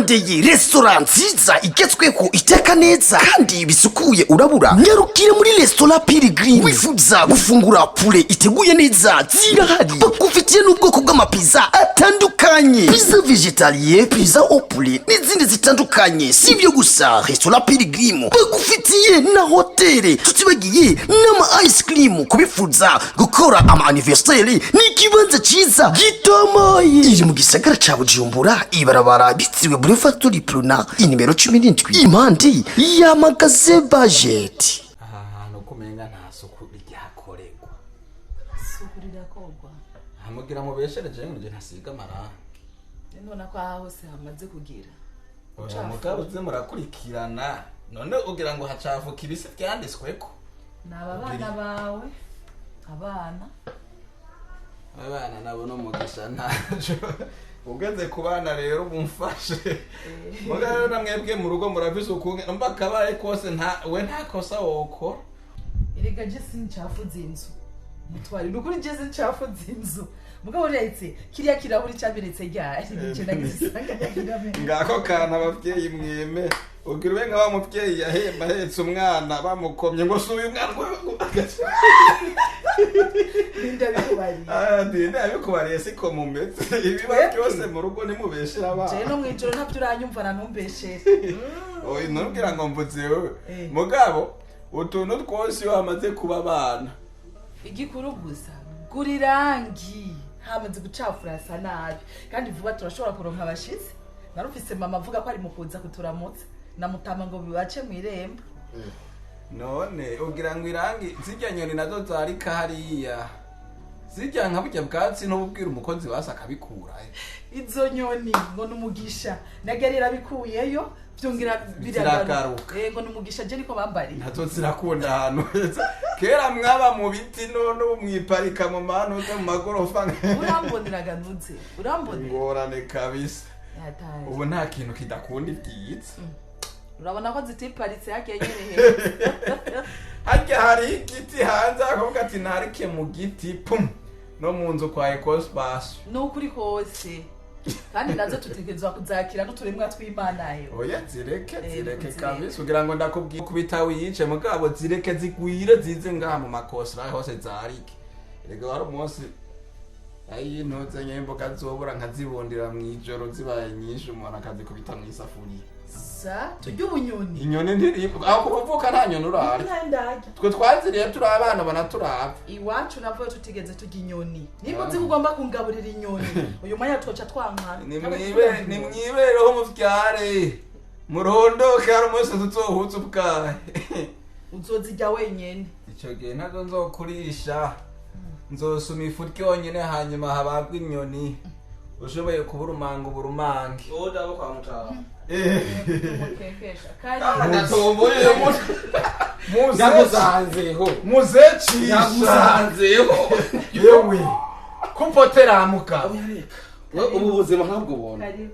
Warondeye resitora nziza igezweho, iteka neza kandi bisukuye, urabura. Nyarukire muri resitora Pilgrim. Wifuza gufungura poulet iteguye neza, zirahari. Bagufitiye n'ubwoko bw'amapiza atandukanye: pizza végétarien, pizza au poulet n'izindi zitandukanye. Si ibyo gusa, resitora Pilgrim bagufitiye na hoteli, tutibagiye n'ama ice cream. Kubifuza gukora ama anniversaire, ni ikibanza cyiza gitomoye. Iri mu gisagara ca Bujumbura, ibarabara bitiriwe Boulevard de l'Uprona, inimero 17, impande ya magasin Budget. Aha hantu kumenga nta suku ryakorerwa. Isuku rirakorwa. Hamugira mubeshereje ngo nje ntasiga amarangi. None ko aha hose hamaze kugira Oya, mugabo uze murakurikirana. None ugira ngo hacafuka ibisi vyanditsweko? Ni aba bana bawe, abana. Abana nabo no mugisha ntaco. Ugeze ku bana rero bumfashe. Mugabo rero namwebwe mu rugo murafise ukunge mba kabaye kose, nta we nta kosa wokora. Erega je sincafuza inzu, mutwari, ni ukuri je sincafuza inzu. Mugabo uretse kiriya kirahuri camenetse ryari, nico nagisanga kiramenetse. Ngako kana abavyeyi mweme ugira ube nka wa muvyeyi yahemba ahetse umwana, bamukomye ngo si uyu mwana Ndabikubariye. Ah, ndinde yabikubariye, siko mumeze. Ibiba byose mu rugo nimubeshera Je abana. no mwijoro ntabyo uranyumva na ntumbeshere. Oya, ntubwira ngo mvuze wewe. Eh. Mugabo utuntu twose iyo hamaze kuba abana. Igikuru gusa, gura irangi, hamaze gucafura hasa nabi, kandi vuba turashobora kuronka abashitsi. Narufise mama avuga ko ari mu kuza kuturamutsa na mutama ngo bibace mw'irembo. None ugira ngo irangi zirya nyoni nazo zarika hariya, zirya nka burya bwatsi, ntububwira umukozi basi akabikura? Izo nyoni ngo numugisha, nagari irabikuyeyo byongera Ziragaruka. biragaruka. Ngo numugisha, je niko bambariye. Nazo zirakunda ahantu heza. Kera mwaba mu biti, none ubu mwiparika mu manuze mu magorofa. Uramboneraga nuze urambonera. Ingorane kabisa. Yataye. Ubu nta kintu kidakunda ibyiza. Urabona ko zitiparitse hagiye nyene heza. Harya hari igiti hanze, akavuga ati ntarike mu giti, pum, no mu nzu kwa ecospace. Ni ukuri kose, kandi nazo tutegerezwa kuzakira n'uturemwa tw'Imana yo. Oya, zireke. Zireke. Zireke. Kabisa, ugira ngo ndakubwiye kubita wiyice, mugabo zireke zigwire, zize ngaha mu makosira hose zarike. Erega wari umunsi ayintuze nyemboga zobura nkazibundira mw'ijoro, zibaye nyinshi umuntu akazikubita mw'isafuriya. Sa turya ubunyoni? Inyoni ntiribwa. Aho kuvuka nta nyoni urarya? Ntandarya. Twe twaziriye turi abana, banaturapfa. Iwacu navuye tutigeze turya inyoni. Nimba uzi ko ugomba kungaburira inyoni uyu mwanya, twoca twankana. Nimwibereho muvyare, murondoke, hari umunsi tuzohuza ubwahe. Uzozirya wenyene. Ico gihe ntazo nzokurisha, nzosuma ifu ryonyene, hanyuma habagwe inyoni. Ushoboye kuba urumanga uburumange. Oda bo kwa mutaha. Mukekesha kari. Ndatomboye. Ndagusanzeho. Muzecisha. Ndagusanzeho. Yewe, kumpoteramuka. We, ubu buzima ntabwo ubona. Kari.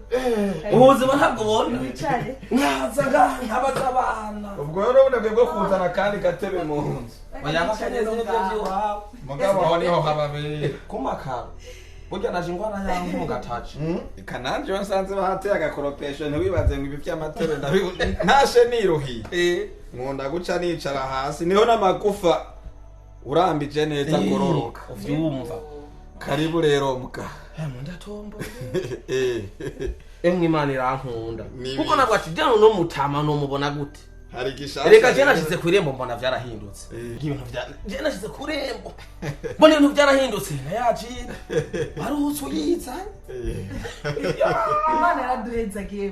Ubu buzima ntabwo ubona. Wicare. Nkaza ngaha nkabaza abana. Ubwo rero ubunebwe bwo kuzana akandi gatebe mu nzu. Oya, makenyezi nivyo vyiwawe. Mugabo aho niho hababera. Kumakaro burya naje ingwara yangu mugataje. Eka nanje iyo nsanze bahateye agakoropesho, ntiwibaze ngo ibi vy'amatebe ntashe niruhiye, nkunda guca nicara hasi, niho n'amagufa urambije neza agororoka. Uvyumva. Karibu rero muka. Ndatomboye. Emwe, Imana irankunda. Ni Kuko nabwo ati jya no mutama nomubona gute? Hari igishasha. Reka je nashize ku irembo mbona vyarahindutse. Ibintu vya je nashize ku irembo mbona ibintu vyarahindutse, nayajira baruhutse uyizanye. Imana yaraduhezagiye.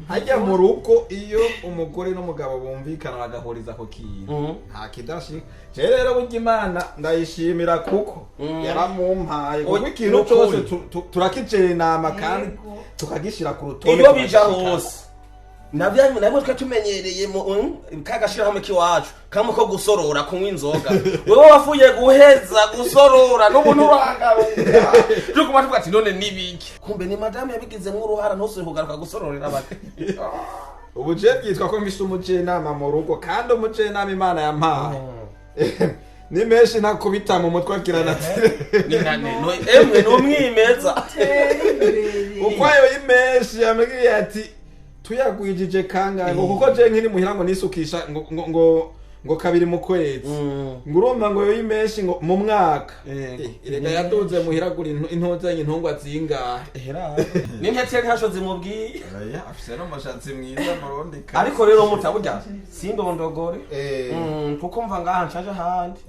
Hajya mu rugo iyo umugore n'umugabo bumvikana bagahuriza ku kintu, nta kidashika. Je rero burya Imana ndayishimira kuko yaramumpaye, kuko ikintu Nukuri. cose turakijera inama kandi Yego. tukagishira ku rutonde, Iyo bija tukagishikako. hose nabyo nabwo twe tumenyereye mu kagashirahamwe k'iwacu kamwe ko gusorora kunywa inzoga. Wewe wavuye guheza gusorora n'ubu nturagaruka, turi tuvuga ati none nibiki? Kumbe ni madamu yabigizemo uruhara, ntusubire kugaruka gusororera abandi. Ubu je byitwa ko mfise umujenama mu rugo, kandi umujenama Imana yampaye ni menshi, ntakubita mu mutwe agira ati Emwe, ni umwimeza. Tera imbere. Uko ayo y'imenshi yambwiye ati Tuyagwijije kangahe ngo kuko je nkiri muhira ngo nisukisha ngo kabiri mu kwezi, ngo urumva ngo yoyi menshi ngo mu mwaka. Yego. Erega yaduze muhira agura intozanye intungwa zingahe? Ehera n'intete ntasho zimubwiye. Oya, afise n'umushatsi mwiza murundi kazi. Ariko rero mutaburya sindondogore. Kuko mva ngaha nshaje ahandi.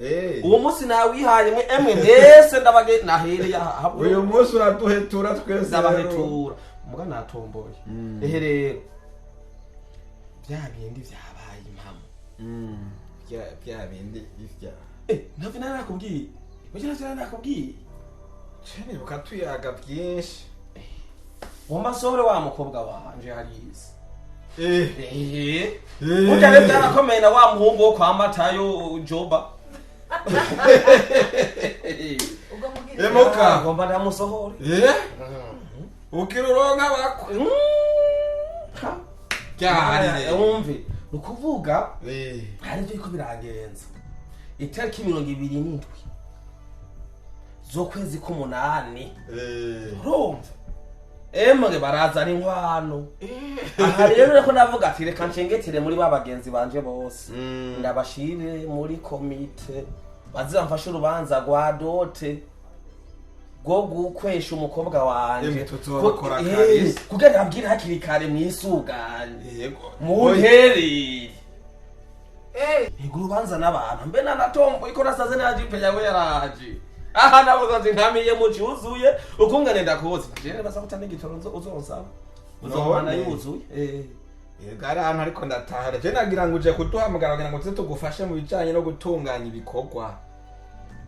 Uwo munsi nawihaye mwe emwe ndese ndabage nahereye aha. Uyu munsi uraduhetura twese. Ndabahetura muga natomboye. Ehe rero bya bindi vyabaye impamo. Bya bindi bivya. Ntavyo nari nakubwiye, burya ntavyo nari nakubwiye. Nibuka tuyaga byinshi. Wumva nsohore wa mukobwa wanje harize. Burya rero byarakomeye na wa muhungu wo kwa Matayo Joba. Ubwo mubwire. Emuka. Ngomba ndamusohore. Ukira uronka bakwe. Ryari rero? Wumve, ni ukuvuga hari ibyo biriko birangenza itariki 27 z'ukwezi k'umunani. Urumva emwe barazana inkwano. Aha rero reko navuga ati reka nshengetere muri ba bagenzi banje bose, ndabashire muri komite baze bamfashe urubanza rwa dote rwo gukwesha umukobwa wanje. Emwe, tuzobikora kabisa. Kugira ndababwire hakiri kare mwisuganye Yego. munterere. Eh, Ego urubanza n'abantu mbe nanatomboye ko nasaze na jipe yawe yaraje aha navuze ati nkamiye mu cyuzuye ukungane ndakuzi jewe baza guta n'igitoro uzonsaba uzobana None. yuzuye. Yego, ari ahantu ariko ndatahara je nagira ngo uje kuduhamagara kugira ngo tuze tugufashe mu bijanye no gutunganya ibikorwa.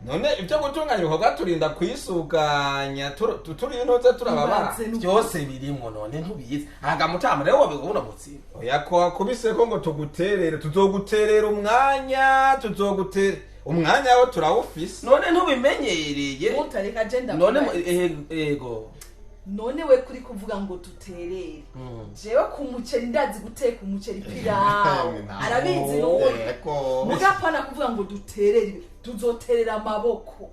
None ibyo gutunganya ibikorwa turinda kwisuganya turi intuze turababara? Ibaze n'ukuri. Byose birimwo none ntubizi aga mutama rero wabibona mutsi. Oya, ko wakubise ko ngo tuguterere, tuzoguterera umwanya, tuzogutere umwanya wo turawufise. None ntubimenyereye. Mutareka je None ndakubaza. ego. None we kuri kuvuga ngo duterere, jewe ku muceri ndazi guteka umuceri pilawu, arabizi n'ubundi. Yego. Mugapana kuvuga ngo duterere, tuzoterera amaboko.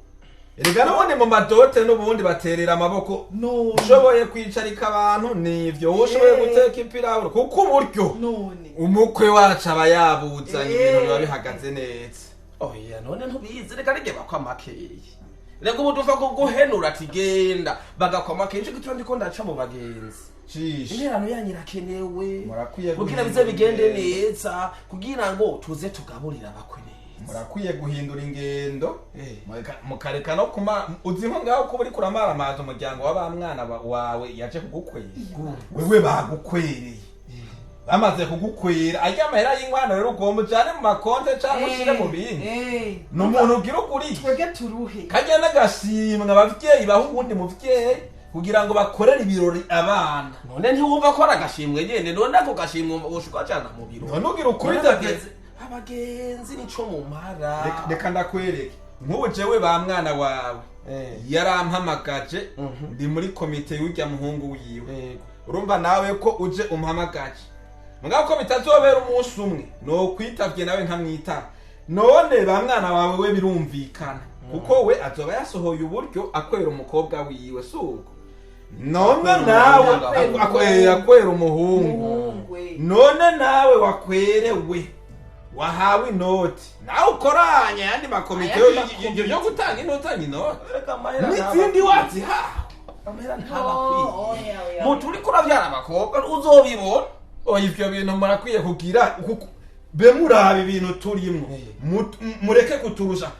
Erega n'ubundi mu madote n'ubundi baterera amaboko. None. Ushoboye kwicarika abantu nivyo, ushoboye guteka ipirawu kuko uburyo None. umukwe wacu aba yabuzanye, ibintu biba bihagaze neza. Oya, none ntubizi reka rege bakwa makeyi reka ubu duva kuguhenura ati genda bagakwa makeyi nico gituma ndiko ndaca mu bagenzi. Jisho. Interano yanyu irakenewe Murakwiye kugira guhindura bize bigende ingendo. neza kugira ngo tuze tugaburire abakwe neza. Murakwiye guhindura ingendo. Mukareka no kuma uzi nko ngaho kuba uriko uramaramaza umuryango w'abamwana wawe yaje kugukwera. Wewe bagukwereye, bamaze kugukwera arya amahera y'inkwano rero ugomba ujane mu makonte canke ushire mu bindi. Ni umuntu ugira ukuriye. Twebwe turuhe. Kajya n'agashimwe abavyeyi baha uwundi muvyeyi kugira ngo bakorere ibirori abana. None ntiwumva ko ari agashimwe nyene? None ako gashimwe ushuka jana mu biro. None ugira ukuri. None abagenzi nico mumara. Reka ndakwereke nk'ubu jewe ba mwana wawe yarampamagaje, ndi muri komite y'urya muhungu wiwe. Urumva nawe ko uje umpamagaje mugabo ko bitazobera umunsi umwe nokwitavye nawe nkamwitaba. None ba mwana wawe we birumvikana kuko we azoba yasohoye uburyo akwera umukobwa wiwe, si ubwo? None Akwera nawe umuhungu. akwera umuhungu. Umuhungu, eh. None nawe wakwerewe wahawe inoti nawe ukoranya ayandi makomite Ayandi makomite. yo gutanga inoti inoti Reka amahera n'izindi wazihawe. Amahera Oh, ntabakwiye. oya, oya. Mutu uriko uravyara abakobwa uzobibona. Oya, ivyo bintu murakwiye kugira be muraba ibintu turimwo. Mureke kuturusha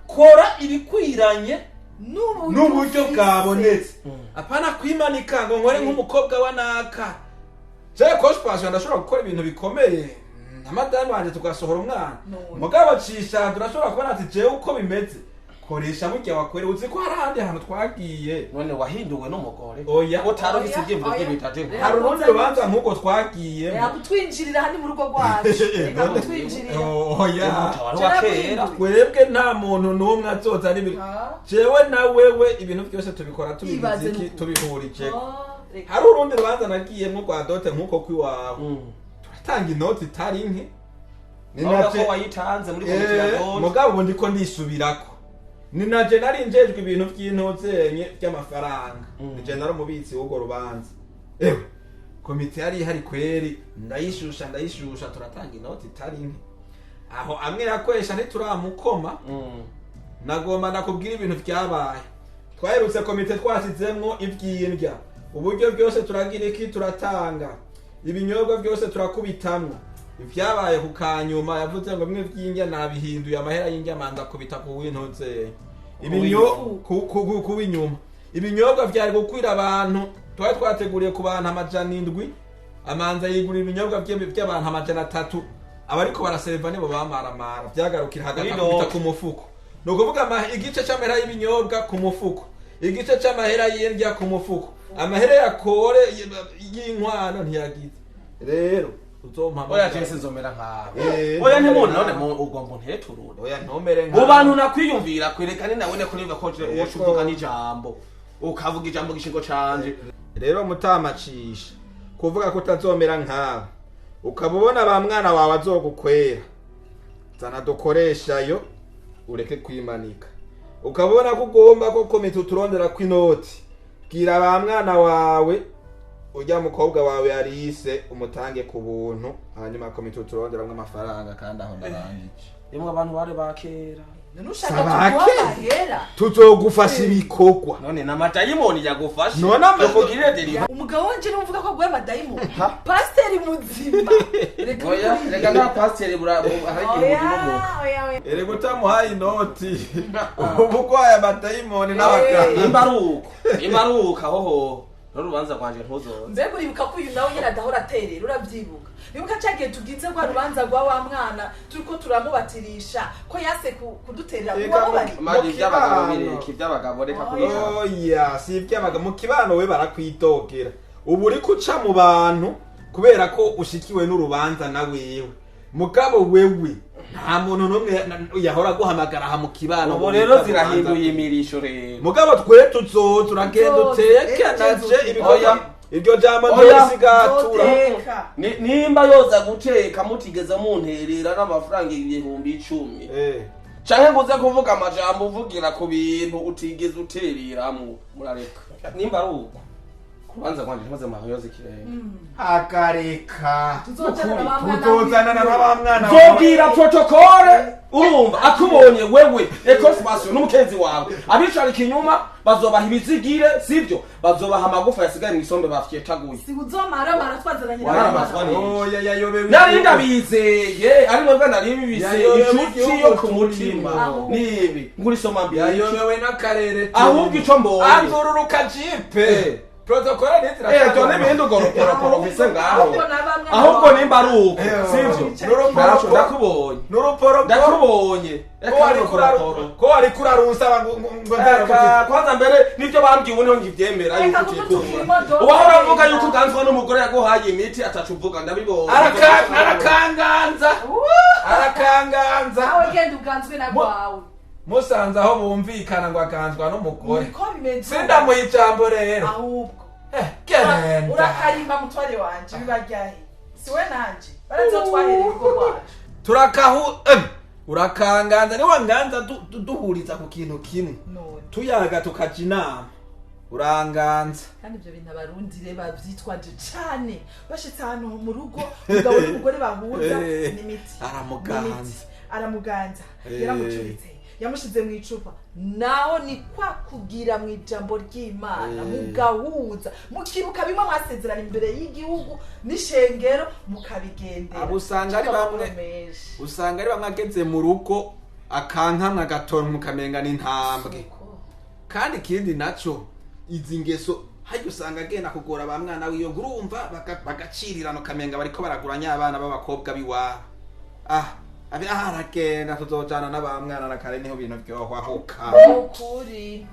kora ibikwiranye n'uburyo ufise. bwabonetse, apana kwimanika ngo nkore nk'umukobwa wa naka. Jewe koshpasha ndashobora gukora ibintu bikomeye na madamu wanje tugasohora umwana. None. Mugabo cisha turashobora kubona ati jewe uko bimeze koresha burya wakwere. Uzi ko hari ahandi hantu twagiye. None wahinduwe n'umugore? Oya. Utari ufise Oya, ivyiyumviro oya. vy'ibitaje. Hari urundi rubanza nk'ubwo twagiyemo. Reka kutwinjirira hano mu rugo rwacu, reka kutwinjirira. Oya. Wari wa kera. Twebwe nta muntu n'umwe azoza n'ibintu. Ah. Jewe na wewe ibintu byose tubikora Ibaze tubigize iki n'ukuri. tubihurijeko. Oh, reka. Hari urundi rubanza nagiyemwo rwa dote nk'uko kwiwawe, turatanga inoti itari nke. Ni Urabona naje- ko wayitanze muri komite ya dote. Mugabo ubu ndiko ndisubirako, ni naje nari njejwe ibintu by'intozenye by'amafaranga, nije nari umubitsi w'urwo rubanza. Ewe Komite yari ihari kweri, ndayishusha ndayishusha, turatanga inoti itari nke. Aho amwe yakoresha ntituramukoma. Nagomba nakubwira ibintu vyabaye. Twaherutse komite twasizemwo ivy'indya, uburyo byose turagira iki, turatanga ibinyobwa byose turakubitamwo. Ivyabaye ku kanyuma, yavuze ngo bimwe vy'indya nabihinduye amahera y'indya, manza kubita ku w'intuze ibinyo ku w'inyuma. Ibinyobwa vyari gukwira abantu twari twateguriye ku bantu 700, amanza yigurira ibinyobwa vy'abantu 300. Abariko baraserva nibo bamaramara, vyagarukira hagati Kuri akubita note. ku mufuko. Ni ukuvuga igice c'amahera y'ibinyobwa ku mufuko, igice c'amahera y'indya ku mufuko, amahera ya kore y'inkwano ntiyagize. Rero uzompamagara. Oya, jese nzomera nkawe. Eh, Oya, ntumere ntimuntu nkawe. none ugomba unteturure. Oya, ntumere Mu nkawe. bantu nakwiyumvira kwerekane nawe ne kuriva ko je Yego. uwo uvuga n'ijambo, ukavuga ijambo gishingo canje. Rero mutamacisha kuvuga ko utazomera nkawe, ukaba ubona ba mwana wawe azogukwera, zana dukoreshayo ureke kwimanika. Ukaba ubona ko ugomba ko komite uturondera kw'inoti, bwira ba mwana wawe, ujya mukobwa wawe yarise umutange ku buntu, hanyuma komite uturonderamwo amafaranga. Kandi aho ndarangije. Yemwe, abantu bare bakera. None ushaka Sabake. tuguha amahera? Tuzogufasha ibikorwa. None n'amadayimoni yagufashe None yakugirire deliver. Umugabo wanje numvuga ko aguye amadayimoni, pasiteri muzima, reka. Oya, reka, nta pasiteri hari igihe Oya, oya, oya. Erega utamuhaye inoti uba urwaye amadayimoni n'abaganga. Nimba ari uko, nimba ari uko, aho ho n'urubanza rwanje ntuzoze. Mbega uribuka ko uyu nawe nyine adahora aterera? Urabyibuka? Nibuka ca gihe tugize rwa rubanza rwa wa mwana, turiko turamubatirisha, ko yase kuduterera Eka, uwamubariye. Mari, iby'abagabo kibano. bireka iby'abagabo, reka kubijana. Oya, si iby'abagabo. Mu kibano we barakwitokera, ubu uri kuca mu bantu kubera ko ushikiwe n'urubanza na wewe. Mugabo wewe nta muntu n'umwe yahora aguhamagara aha mu kibano. Ubu rero zirahinduye imirisho rero. Mugabo twe tuzoza, uragenda Tuzoza. uteke naje ibikorwa. Oya. Iryo jambo Oya. nzorisigatura. Zoteka. Nimba yoza guteka mutigeze munterera n'amafaranga 10,000, canke ngo uze kuvuga amajambo uvugira ku bintu utigeze utereramwo, murareka. Nimba ari uko, ku rubanza rwanje ntimaze mahoyoza ikirenge. Akareka. Tuzozana na ba mwana. Tuzozanana na ba mwana. Nzobwira protokole, urumva, akubonye wewe ekosipasiyo n'umukenzi wawe, abicarika inyuma bazobaha ibizigire, sivyo? Bazobaha amagufa yasigaye mw'isombe bafyetaguye. Si uzomaramara twazananye na Waramara ba mwana. Oya, yayobewe. Nari ndabizeye, ari mwebwe nari bibise. Yayobewe Inshuti yo igihugu ku mutima. turimo. Nibi ngurisoma mbi. Yayobewe n'akarere. Ahubwo ico mbonye, anzururuka jipe protokole. Ejo n'ibindi ugoroporokoro mfise ngaho. Ahubwo na ba mwana Ahubwo wawe. nimba ari uko, sivyo? N'uruporokoro. Ndakubonye. N'uruporokoro. Ndakubonye. Ko wari kurarusaba ngo Reka, kwanza mbere nivyo bambwiye ubu niho nkivyemera Reka yuko kudutukira utikura. imodoka. Uwahora avuga yuko uganzwa n'umugore yaguhaye imiti atacu uvuga, ndabibonye. Arakanganza, arakanganza. Nawe genda uganzwe na rwawe. Musanze aho bumvikana ngo aganzwa n'umugore. Niko bimeze. Sindamuha ijambo rero. Ahubwo Genda. urakarima mutware wanje, bibaryahe siwe nanje barazotwaherera urugo rwacu. Turakahu urakanganza niwe nganza duhuriza ku kintu kimwe. None. Tuyaga tukaja inama, uranganza. Kandi ibyo bintu abarundi rero babyitwaje cane, bashitse ahantu mu rugo umugabo n'umugore bahuza n'imiti. Aramuganza. N'imiti. Aramuganza, yaramucuritse, yamushize mu icupa. Naho ni kwa kugira mu ijambo ry'Imana, mugahuza, mukibuka bimwe mwasezerana imbere y'igihugu n'ishengero, mukabigendera. Abo usanga ari bamwe. Menshi. Usanga ari bamwe ageze mu rugo akankamwa agatonwa ukamenga n'intambwe. Kandi ikindi naco, izi ngeso harya usanga agenda kugora ba mwana wiyo, ngo urumva bagacirirana ukamenga bariko baraguranya abana b'abakobwa b'iwabo. Ah, abe ah, aragenda tuzojana na ba mwana na kare niho ibintu vyohwahuka. Ukuri.